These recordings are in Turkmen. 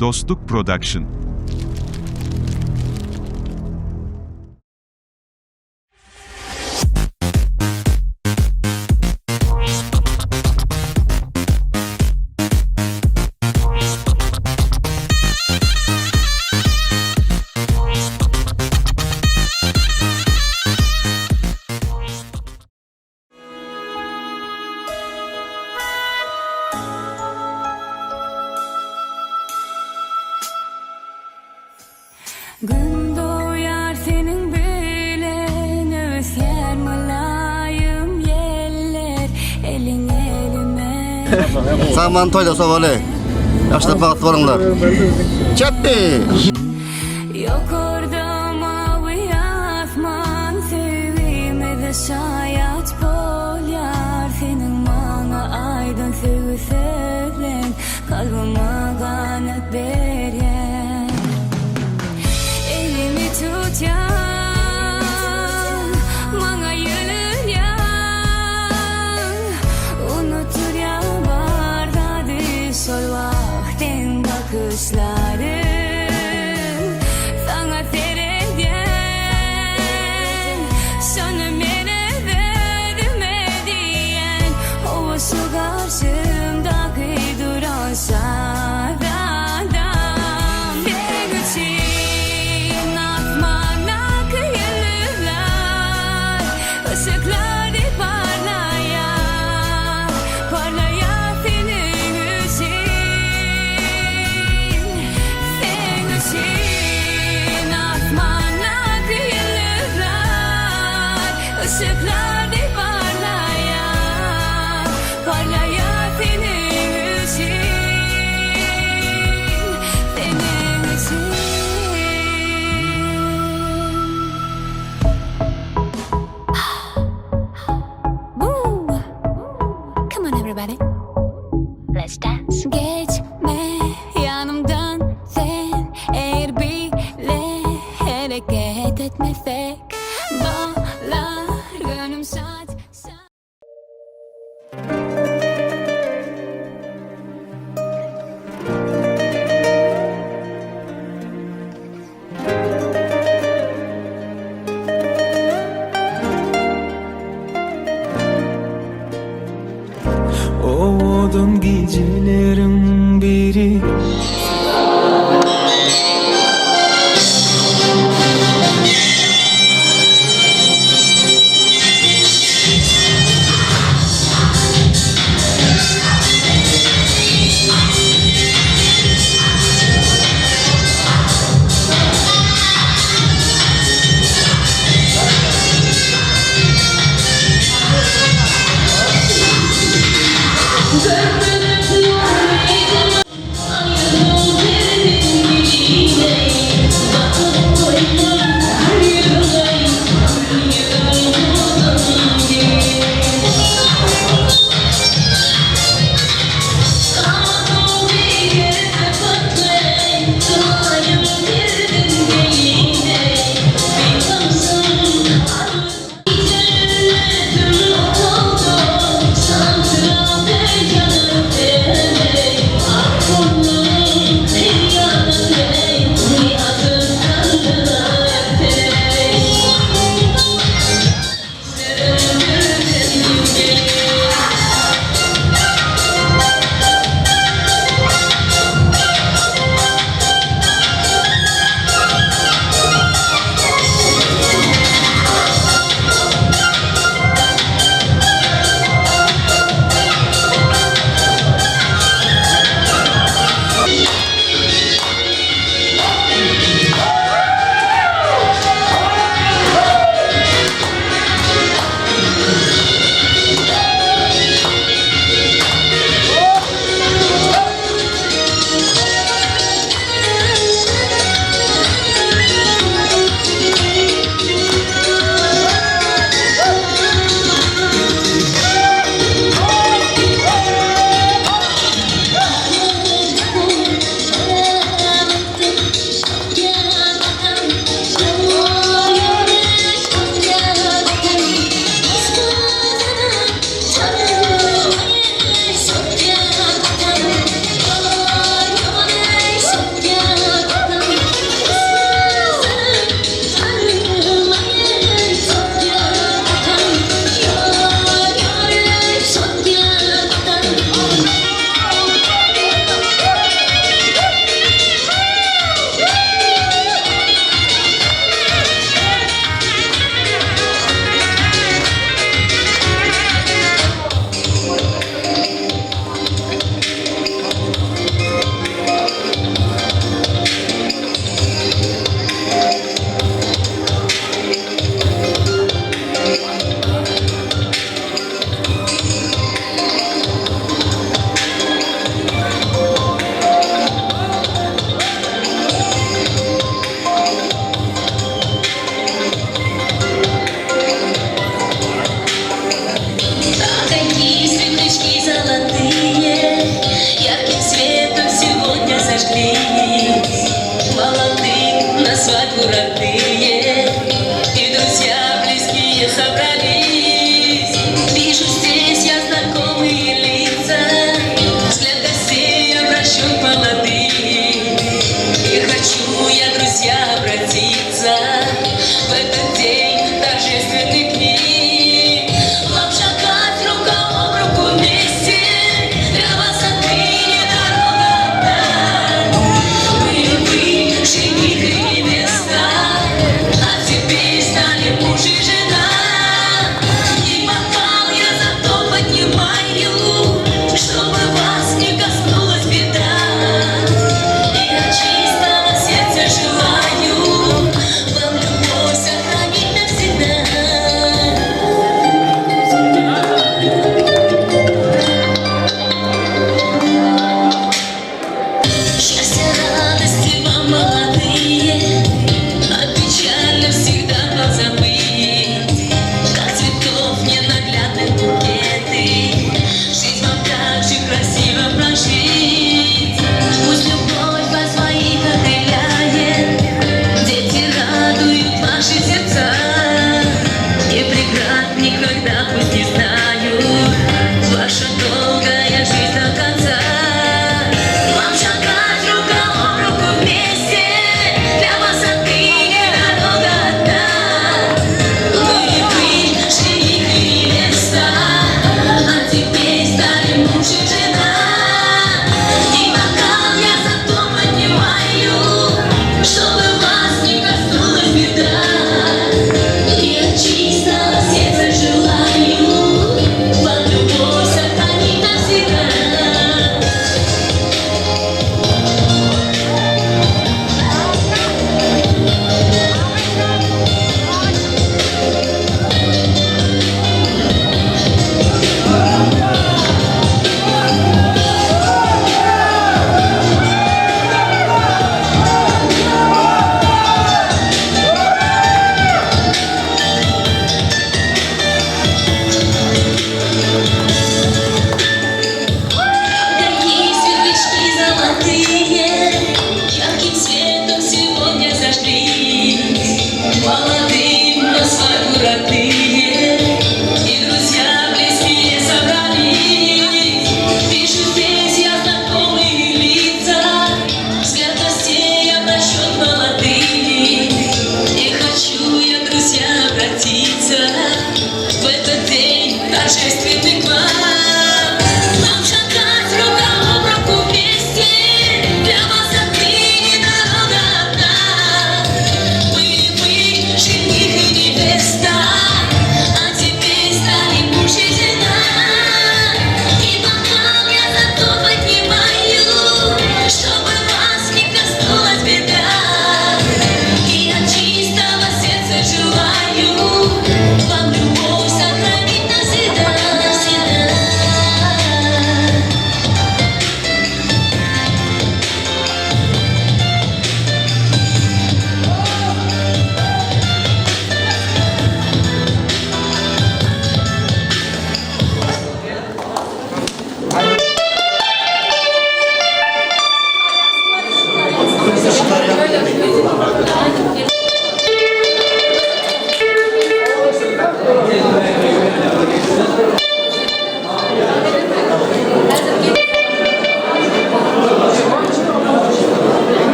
Dostluk Production. Gün doýar seniň bilen ösýär mylaýym ýeller eliň elime. Sagman toýda sowaly. Ýaşlap bagtly boluňlar. Çepbi! Ýokarda mawy asman söýgimize şaýat bolýar seniň maňa aýdan söýgi sözleň Kalbyma ganat berýän Elimi tutýan Maňa ýylyrýan Unutdurýan bar zady Şol wagt seň bakyşlaryň Saňa seredýän Şony men özüme diýýän Howa şu garşymdaky duran şazadam Seň üçin asmandaky ýyldyzlar Yşyklar deý parlaýar, parlaýar seniň üçin Seň üçin asmandaky ýyldyzlar Yşyklar deý parlaýar, parlaýar seniň üçin, seniň üçin. Woo! Come on everybody. Let's dance. Geçme yanımdan sen eğer bile hareket etmesek Bağlar gönlüm şad şad. Owadan gijeleriň biri. дожглись Молодых на свадьбу родные И друзья близкие собрались Вижу здесь я знакомые лица Взгляд гостей обращен к молодым И хочу я, друзья, обратиться В этот день торжественный к ним Вам шагать рука об руку вместе Для вас отныне дорога одна Мы, вы, жених и невеста.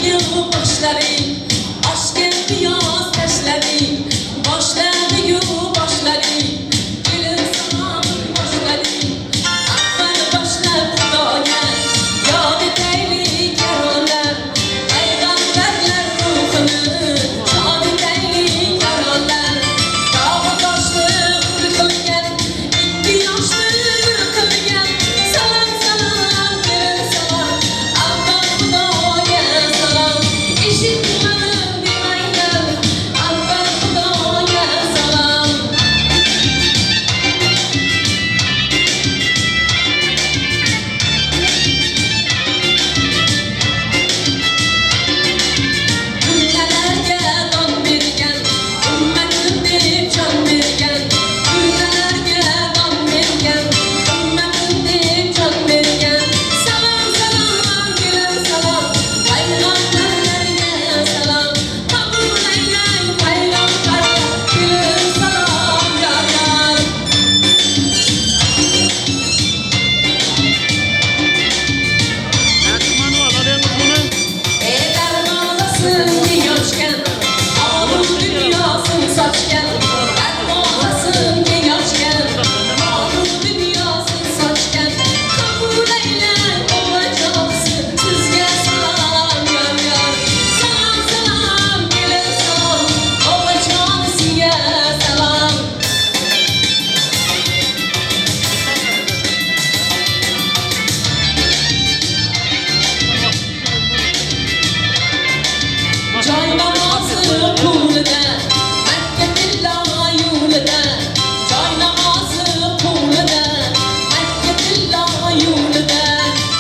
Boshladi-yu boshladi, Oshga piyoz tashladi. Boshladi-yu boshladi, Kelin salom boshladi. Avval boshlab Xudoga, Yod etaylik yaronlar, Payg'ambarlar ruhini shod etaylik yaronlar. Tog'u toshni hur qilgan, Ikki yoshni bir qilgan. Salom, salom, kelin salom, Avval Xudoga salom. Eshitmadim demanglar, Avval Xudoga salom. Turnalarga don bergan, Ummatim deb jon bergan. Turnalarga don bergan, Ummatim deb jon bergan. Salom, salom, kelin salom, Payg'ambarlarga salom. Qabul aylang payg'ambar, Kelin salom yor yor. Ey darvozasini ochgan, Obur dunyosini sochgan. Darvozasini ochgan, Obur dunyosini sochgan. Qabul aylang o'g'iljonsi, Sizga salom yor yor. Salom, salom, kelin salom, O'g'iljonisiga salom. Joy namozi qo'lida, Makka tillo yo'lida. Joy namozi qo'lida, Makka tillo yo'lida.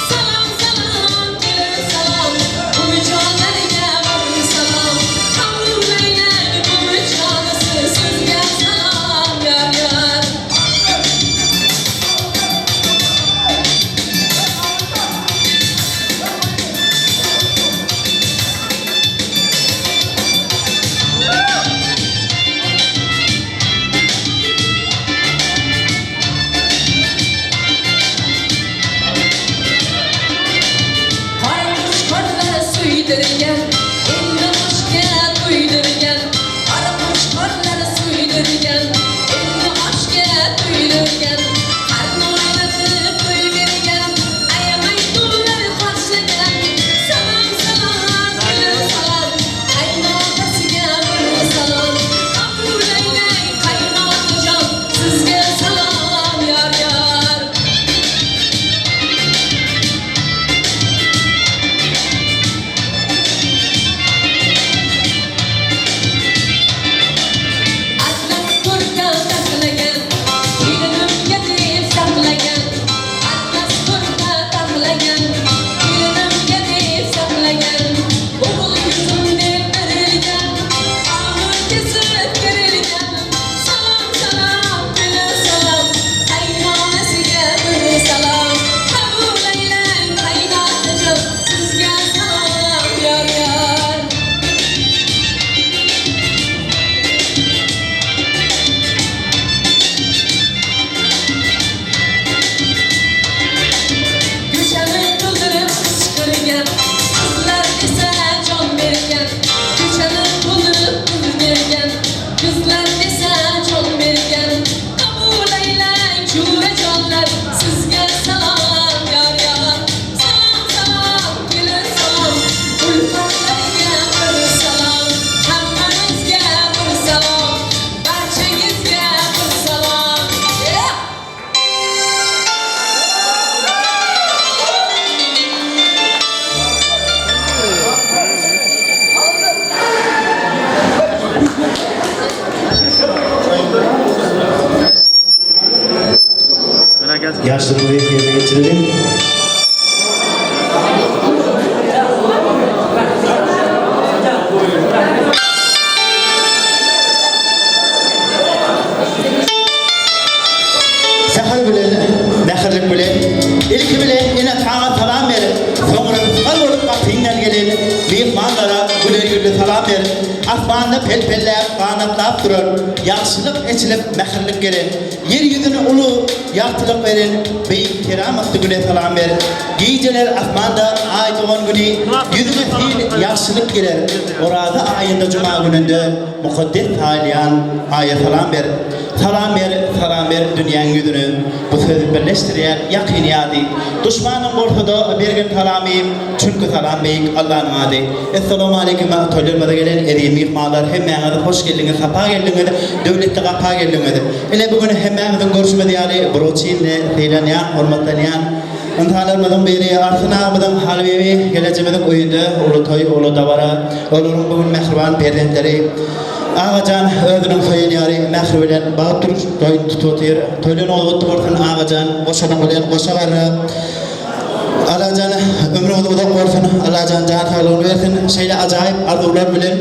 Salom, salom, kelin salom, Buvijonlarga bir salom. Qabul aylang buvijonisi, Sizga salom yor yor. Qora qo'chqorlar suydirgan, Elni oshga to'ydirgan. Qora qo'chqorlar suydirgan, Elni oshga to'ydirgan. Qarni o'ynatib to'y bergan, Ayamay dollar xarjlagan. Salom, salom, kelin salom, Qaynotasiga bir salom. Qabul aylang qaynotajon, Sizga salom yor yor. Atlas ko'rka taxlagan, Kelinimga deb saqlagan. Atlas ko'rka taxlagan, Kelinimga deb saqlagan. O'g'il yuzim deb berilgan, Amir kesib kerilgan. Salom, salom, kelin salom, Qaynonasiga bir salom. Qabul aylang qaynotajon, Sizga salom yor yor. Ko'chani to'ldirib qichqirgan, Qizlar esa jon bergan. Ko'chani to'ldirib pul bergan, Qizlar esa jon bergan. Qabul aylang jo'rajonlar, Sizga salom yor yor. Salom, salom, kelin salom, Ulfatlarga bir salom. Hammamizga bir salom, Barchangizga bir salom. Yeah! Yaşlılığı yerine getirelim. Säher bilen, mähirlik bilen, ilki bilen ene-ataňa salam berip, soňra rysgal bolup gapyňdan gelen Myhmanlara güler ýüzli salam ber. Asmanda pel-pelläp, ganatlap duran, Ýagşylyk eçilip, mähirlik gelen, Ýer ýüzüne uly ýagtylyk beren Beýik keramatly Güne salam ber. Gijeler asmanda Aý dogan güni Ýüzüňe sil ýagşylyk geler. Oraza aýynda juma gününde Mukaddes saýylýan Aýa salam ber. Salam ber, salam ber dünýäň ýüzüne. Bu söz birleşdirýär ýakyn ýady. Duşmanyň bolsa-da bergin salamy, Çünki salam beýik Allanyň ady. Essalawmaleýkim toýlarymyza gelen eziz myhmanlar hemmäňiz hoş geldiňiz sapa geldiňiz döwletli gapa geldiňiz. Ine bu gün hemmämiziň görşümiz ýaly Bruçinde sylanýan hormatlanýan ynsanlarymyzyň biri Arslan agamyzyň Halybibi gelejimiziň öýünde uly toý uly dabara olaryň bu gün mähriban perzentleri Agajan özüniň söýen ýary Mähri bilen bagt duruş toý tutup otyr. Toýlaryňyz gutly bolsun Agajan goşanyň bilen goşa garra. Allajan ömrüňiz uzak bolsun Allajan jan saglygyny bersin şeýle ajaýyp arzuwlar bilen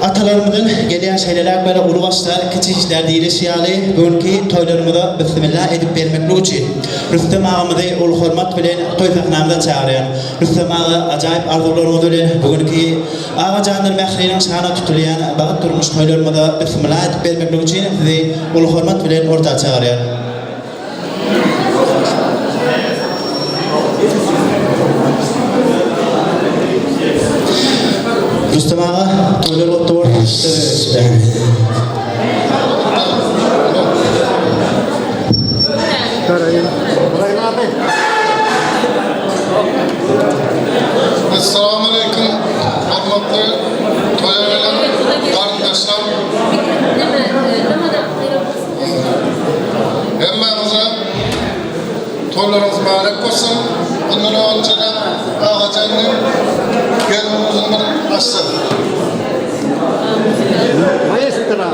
atalarymyzdan gelýän şeýleräk böyle uly başlar kiçi işler diýlişi ýaly bu günki toýlarymyza bismillah edip bermeklik üçin Rüstem agamyzy uly hormat bilen toý sahnamyza çagyrýan. Rüstem aga ajaýyp arzuwlaryňyz bilen bu günki Agajandyr Mähriniň şanyna tutulýan bagt durmuş toýlarymyza bismillah edip bermeklik üçin sizi uly hormat bilen orta çagyrýan. Rüstem aga toýlar gutly bolsun. Essalamu aleýkum hormatly toýa gelen garyndaşlar. Hemmäňize toýlaryňyz mübärek bolsun. Bundan öňçe-de Agajan gelnimiziň bir açsyn. Maestro.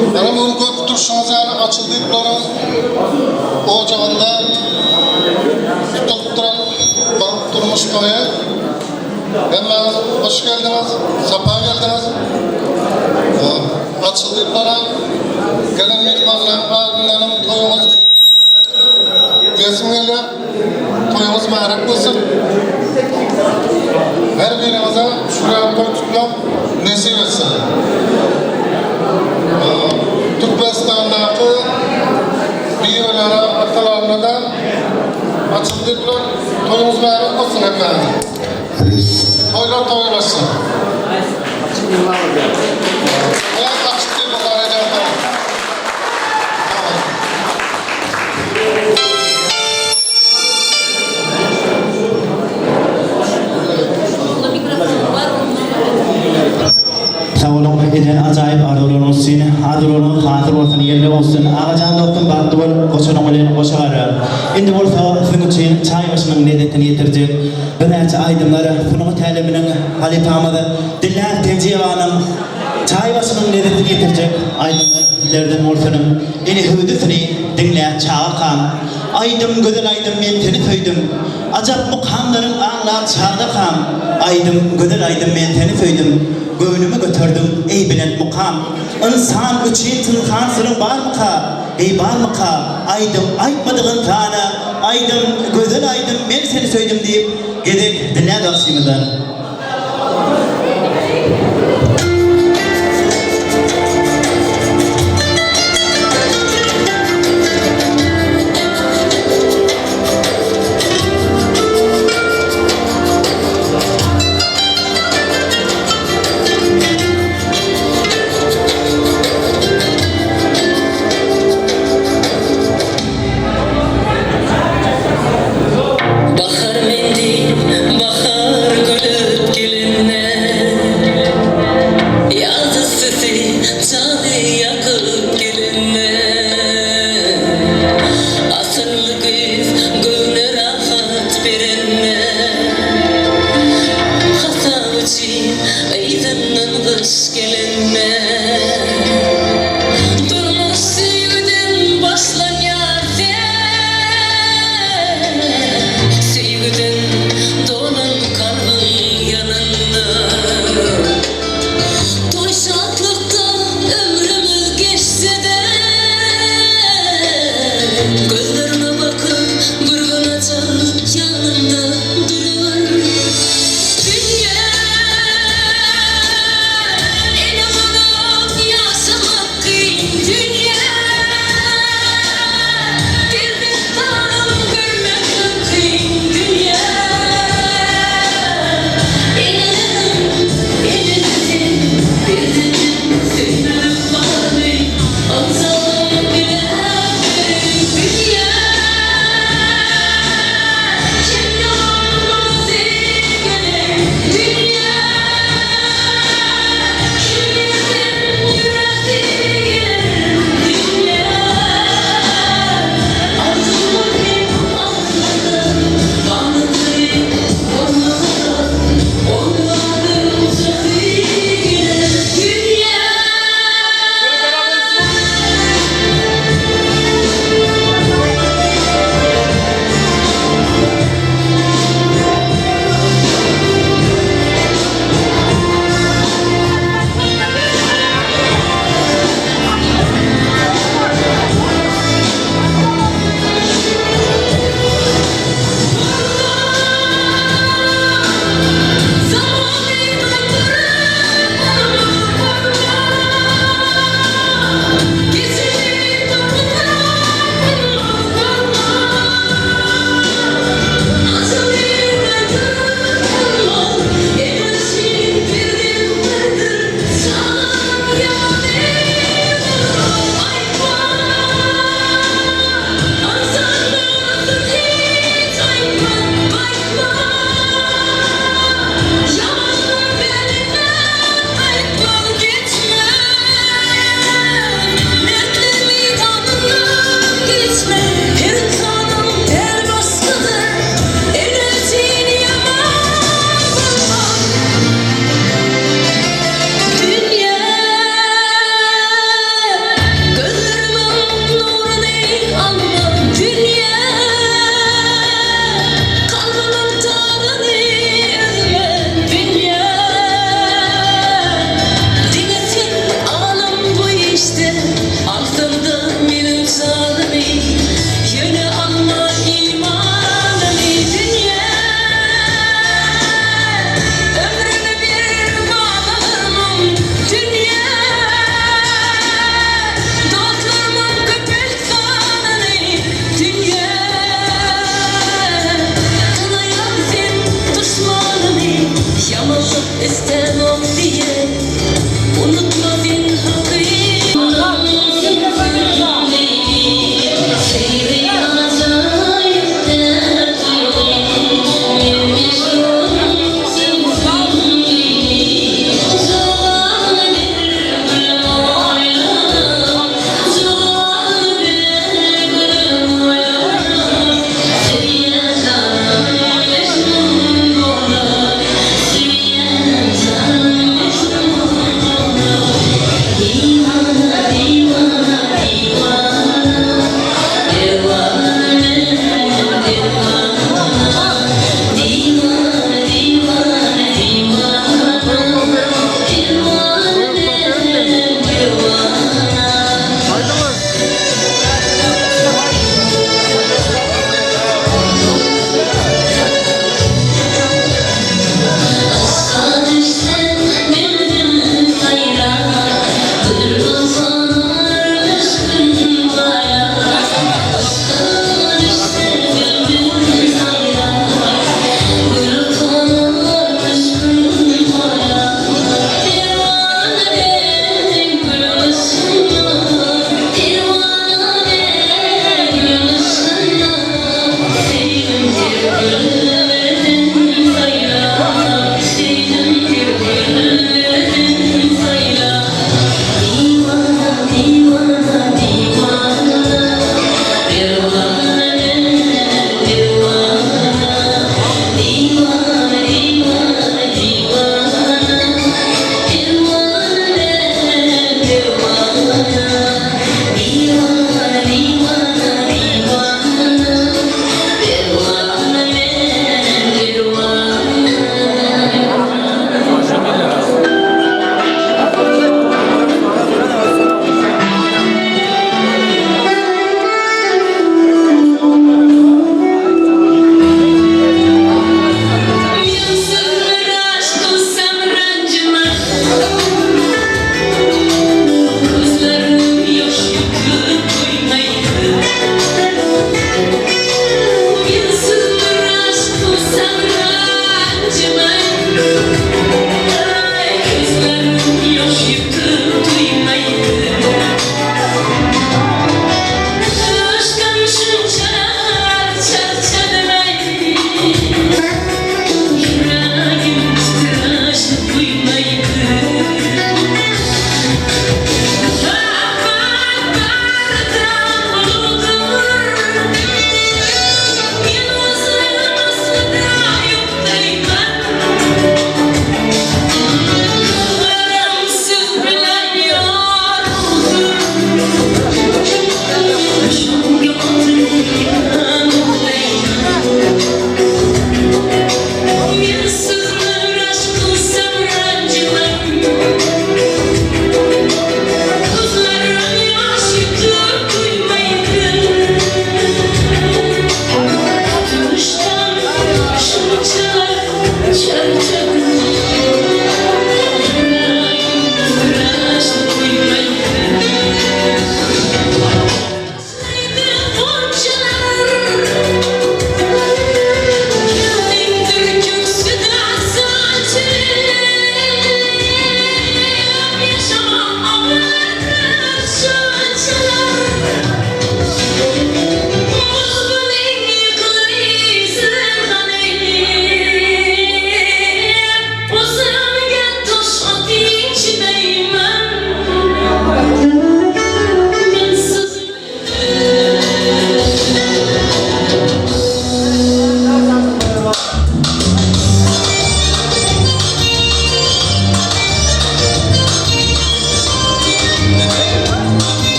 Ýöne muny görüp durşuňyz ýaly açyldyklaryň ojagynda tutulyp duran bagt durmuş toýy. Hemmäňiz hoş geldiňiz, sapa geldiňiz. Açyldyklara gelen myhmanlaryň adyndanam toýuňyz diýesim gelýär. Toýuňyz mübärek bolsun. Her biriňize şuňa toý tutmak nesip etsin. Türkmenistandaky biwelere, atalaryna-da açyldy bular. Toýuňyz mübärek bolsun hemmäňiziň. Toýlar toýlaşsyn. Toý açyldy bular ejem. Sag boluň eden ajaýyp arzuwlaryňyz üçin. Arzuwlaryňyz hasyl bolsun, ýerine bolsun. Agajan dostum bagtly bol, goşanyň bilen goşa gara. Indi bolsa siziň üçin çaý başynyň lezzetini ýetirjek birnäçe aýdymlar sungat äleminiň halypamyz Dillär Penjiýewanyň Çaý başynyň lezzetini ýetirjek aýdymlar sizlerden bolsun. Ene hüwdüsini diňlän çagakam. Aýdym gözel aýdym men seni söýdüm. Ajap mukamlaryň aňlan çagdakam. Aýdym gözel aýdym men seni söýdüm. Göwnümi göterdiň eý belent mukam. Ynsan üçin pynhan syryň barmyka, eý barmyka? Aýdym aýtmadyk ynsana aýdym gözel aýdym men seni söýdüm diýip gezek diňlä bagşymyzdan. Bahar mendi, bahar gülü.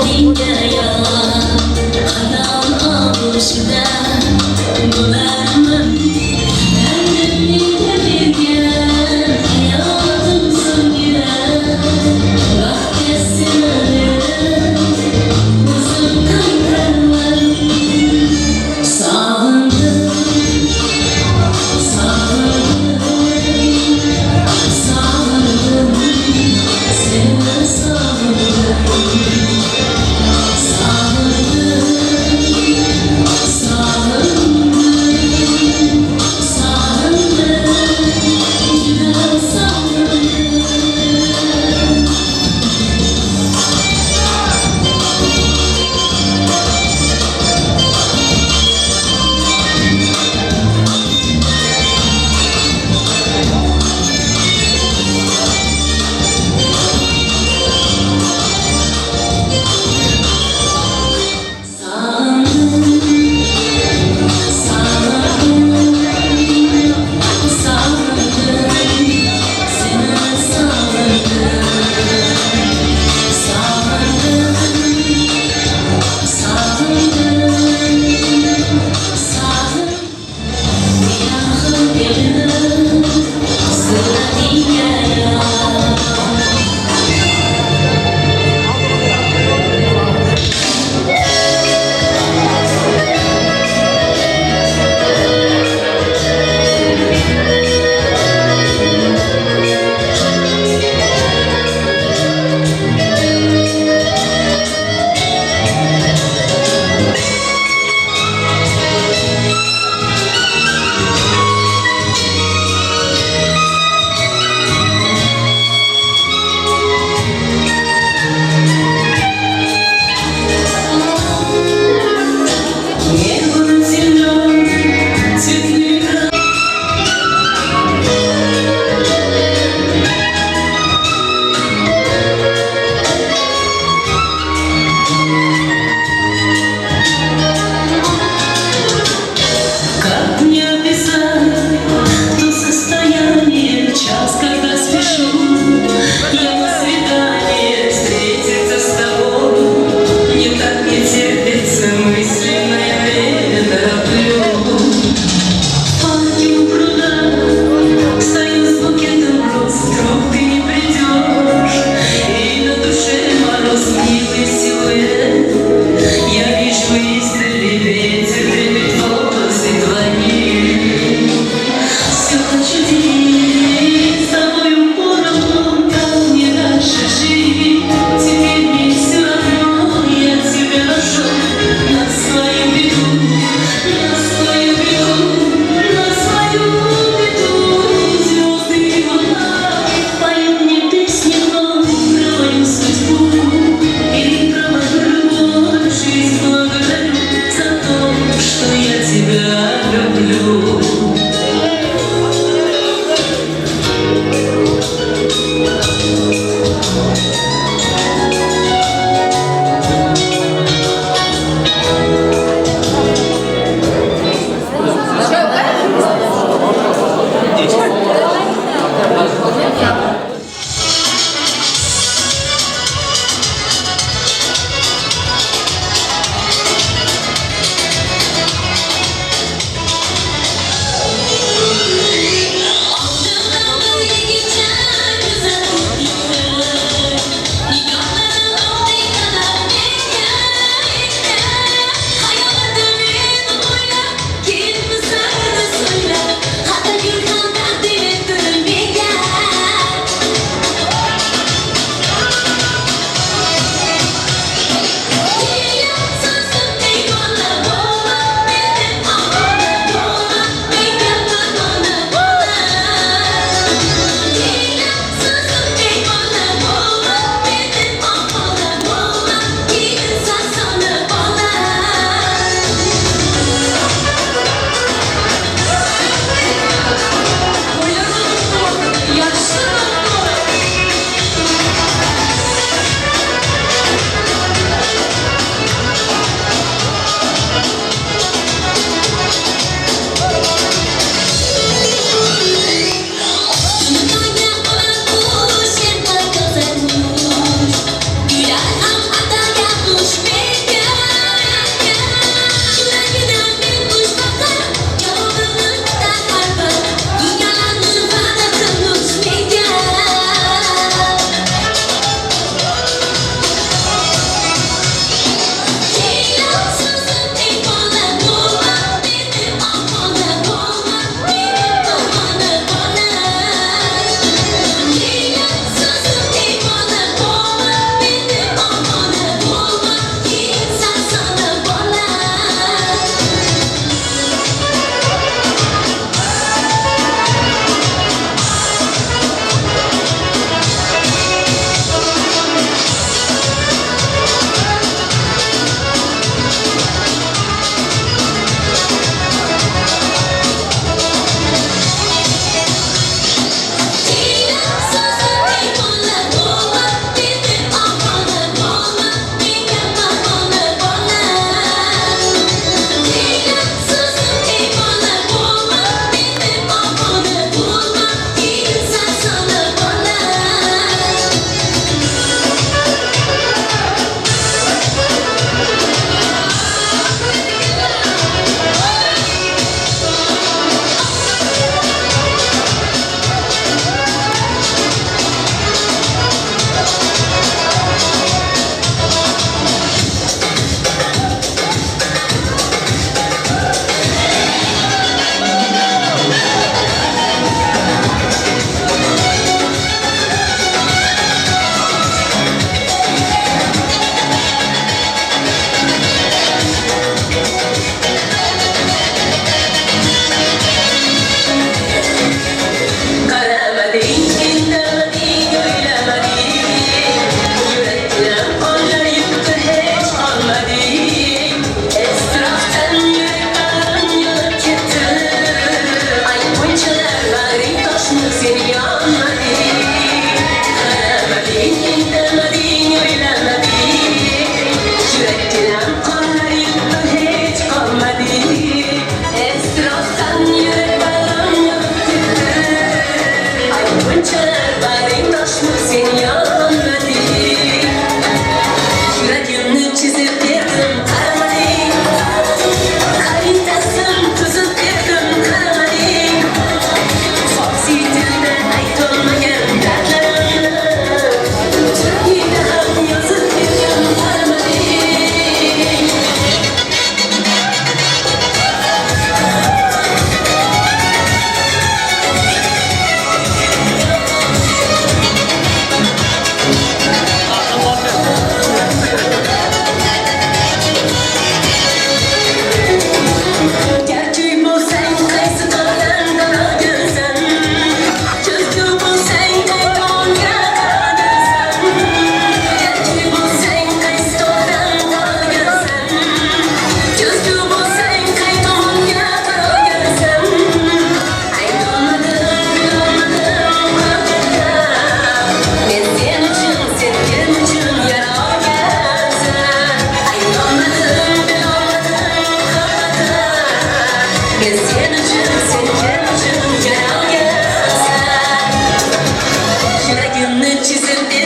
Menga Hayal og'ushida bo'larman. Menga bergan hayotim so'nggida Baxtga seni berib o'zim qaytarman. Sog'indim, sog'indim, sog'indim, seni sog'indim.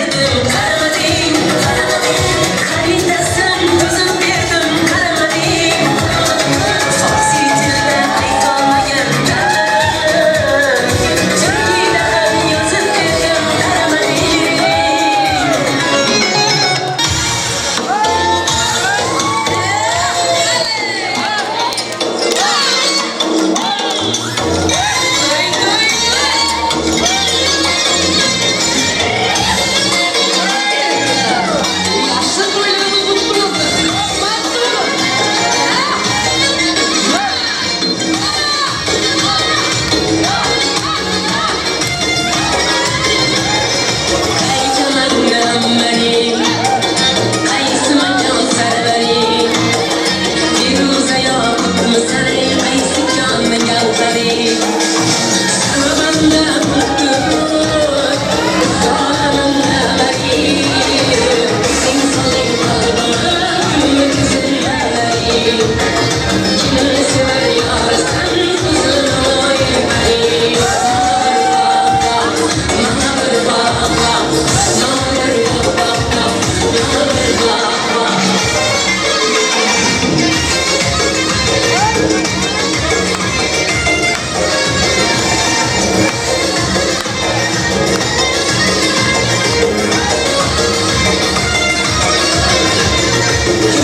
berdim, garamadym. Xaritasyn tuzib berdim, garamadym. Farsi tilida aytolmagan gaplarni Turkiyda ham yozib berdim, garamadim. Ýaşlyk toýlarymyz gutly bolsun! Bagtly boluň! Qaytamandan bari, qaysi makon sarvari, Firuza yoqutmi sari, qaysi konni gavhari? Sarvanda qutluq, zolamanda bari, Insonning qalbini tuzilmalari. Kimni sevar yor sen qizil oy pari? Mana bir baqa, mana bir baqa, mana bir baqa.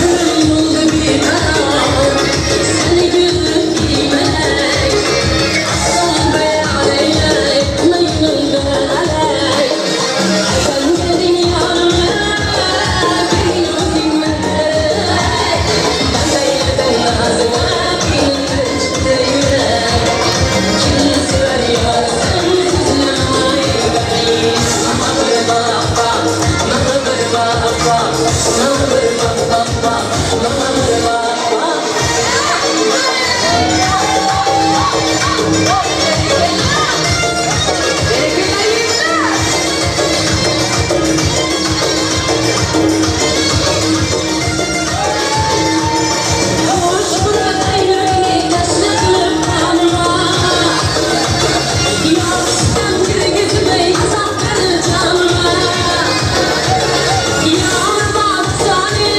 Görüm oldu bir karar, seni güldürüp giymek. Aslan beyan eyley, Mecnun ben aley. Sen geldin yanıma, bir özüm Ben de nazıma, bir çıktı yürek. Kim sever yar sen sözüm ay beni. Ama bir baba, ama bir baba, ama bir baba, ama bir baba. Hoş bırak eylemi taşlıklı kanıma. Yaştan kirgizmey azap canıma. Yar baksana.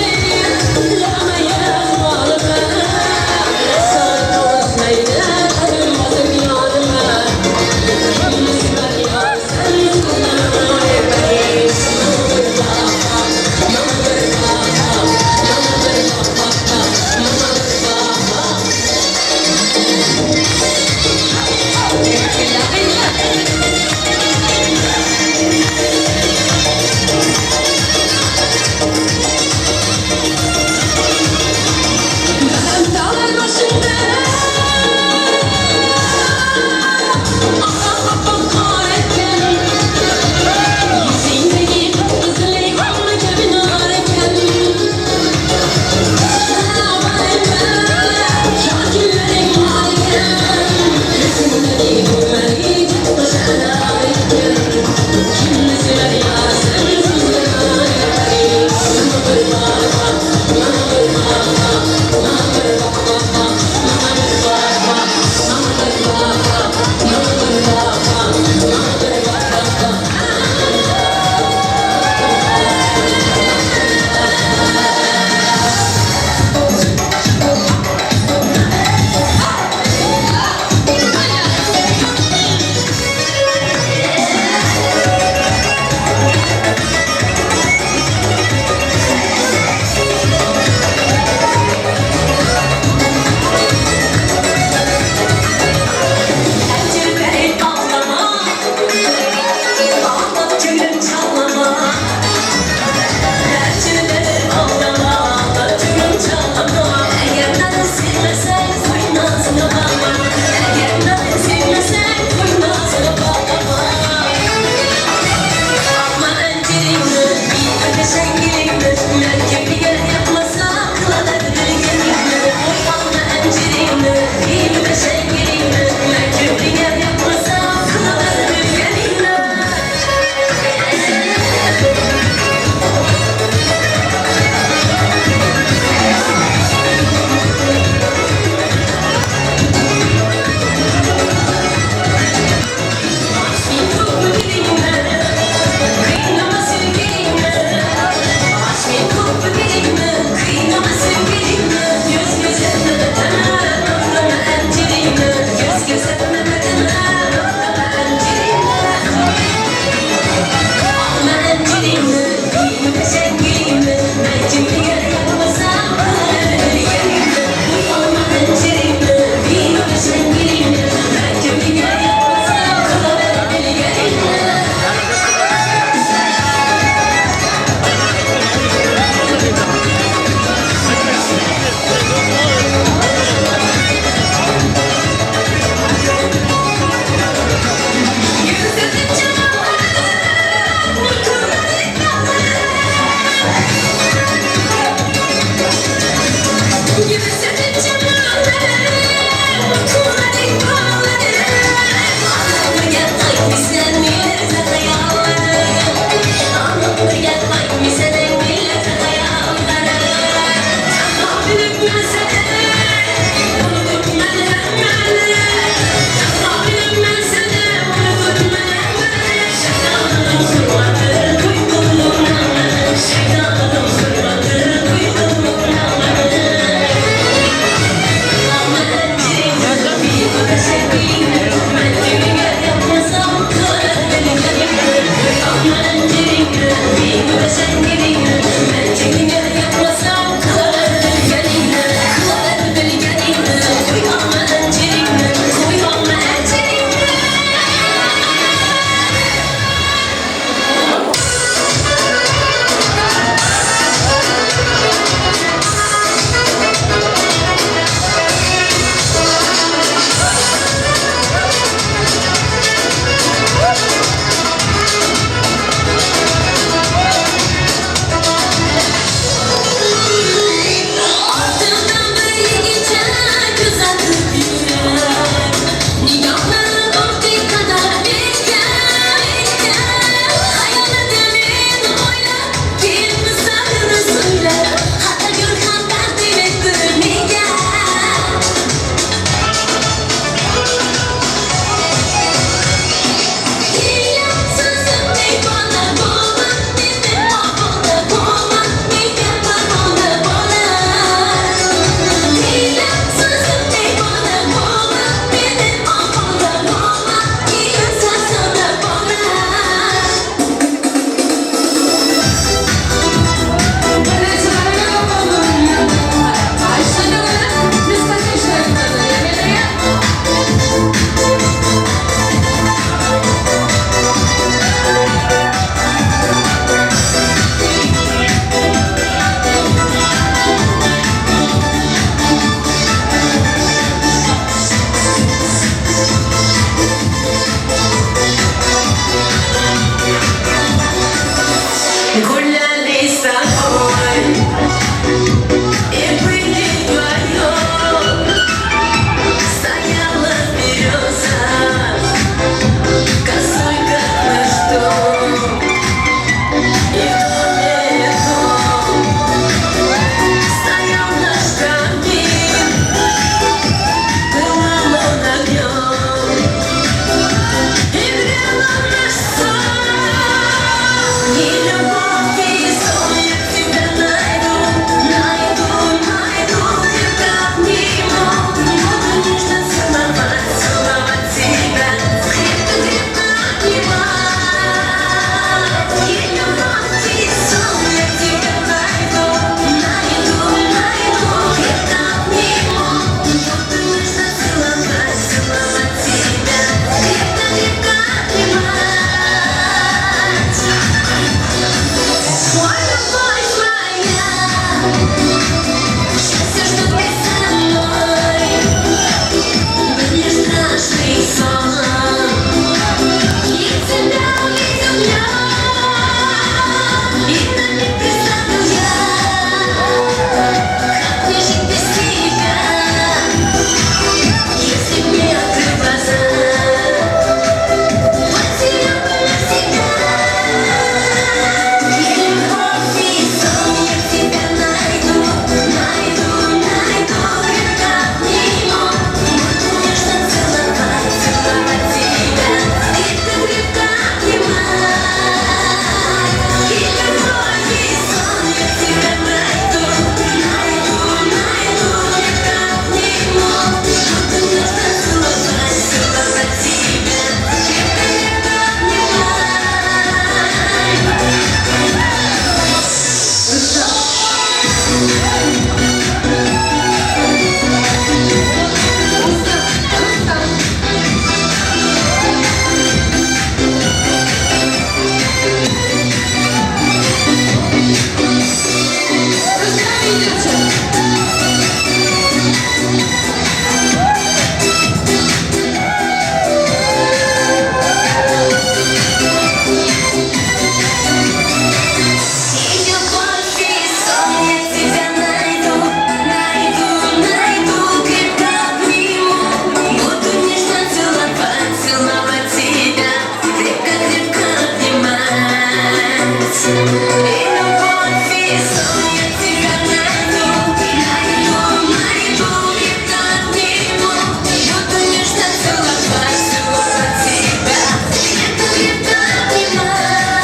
Любовь и сон, я тебя найду, найду, найду, крепко обниму. Буду нежно целовать, целовать тебя, крепко, крепко обнимать.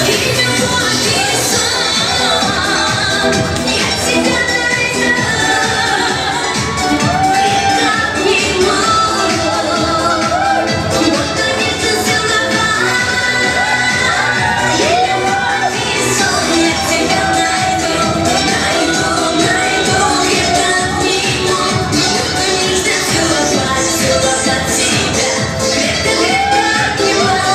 И любовь и сон, я тебя найду, крепко обниму. Буду нежно целовать. Любовь и сон, я тебя найду, найду, найду, крепко обниму. Буду нежно целовать, целовать тебя, крепко, крепко обнимать.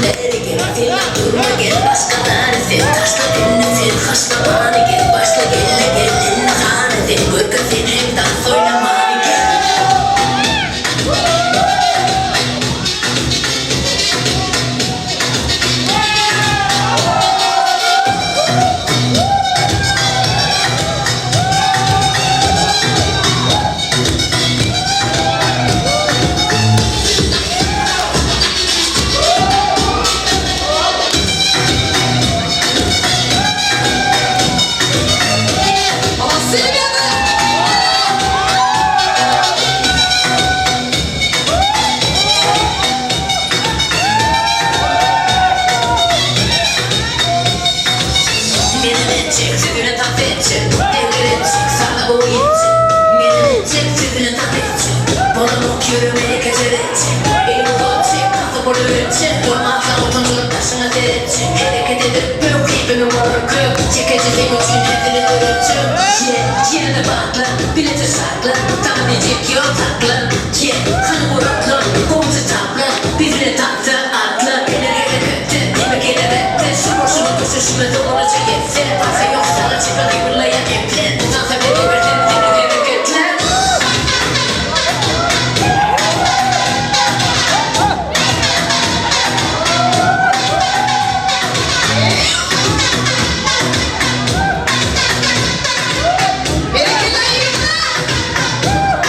bäri gel Synlap durma gel başga bäri sen Taşla dilini sen haşlamany gel Başla gelle gel indi hany sen Görkez sen hem tans oýnamany gel. Molodцы, ребята! Menem etjek, sözüne tap etjek Devir etjek, sana boý etjek Menem etjek, sözüne tap etjek Bolanok ýöremeli kejer etjek Elim uzatjak, kasa bolup etjek Bolmasa utanjyryp daşyňa seretjek Hereket edip bök, keýpiňi bolar kök Çekeje seň üçin hezil döretjek Ýe, ýene-de batla, bileje şatlan Saňa diýjek ýok saklan Ýe, hany guratlan, gowja taplan Bizine tapsa atla Geler hereketde, diýme geler etde Şu bolşuna düşüşme soňunaça ýetse Parhy ýok saňa çykan gybyllaýan eple Utansa beni bersin seni hereketler. Berekella ýigitler!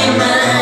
Daýyma.